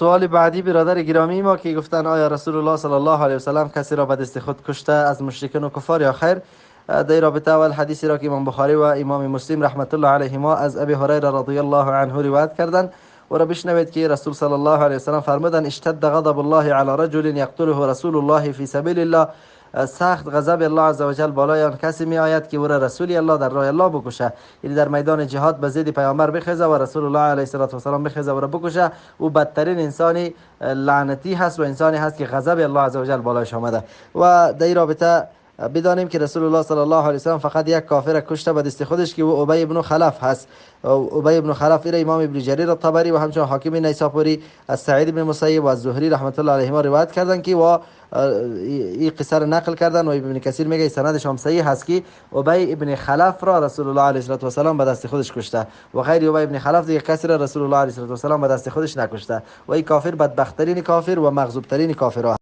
سوال بعدی برادر گرامی ما که گفتن آیا رسول الله صلی الله علیه و سلم کسی را به دست خود کشته از مشرکین و کفار یا خیر؟ در رابطه اول حدیثی را که امام بخاری و امام مسلم رحمت الله علیهما از ابی هریره رضی الله عنه روایت کردند و را بشنوید که رسول صلی الله علیه و سلم فرمودند: اشتد غضب الله علی رجل یقتله رسول الله فی سبیل الله. سخت غضب الله عزوجل بالای آن کسی می آید که او را رسول الله در راه الله بکشه، یعنی در میدان جهاد به ضد پیامبر بخیزه و رسول الله علیه الصلاه و السلام بخیزه و را بکشه. او بدترین انسانی لعنتی هست و انسانی هست که غضب الله عزوجل بالایش آمده. و در این رابطه بدانیم که رسول الله صلی الله علیه و سلم فقط یک کافر کشته به دست خودش که او ابی ابن خلف هست. ابی ابن خلف ایره امام ابن جریر الطبری و همچنین حاکم نیساپوری از سعید بن مسیب و از زهری رحمت الله علیهما روایت کردن که و این قصه را نقل کردن و ابن کثیر میگه سندش هم صحیح هست که ابی ابن خلف را رسول الله علیه و سلم به دست خودش کشته و غیر ابی ابن خلف دیگه کسی را رسول الله علیه و سلم به دست خودش نکشته و این کافر بدبخت‌ترین کافر و مغضوب ترین کافر.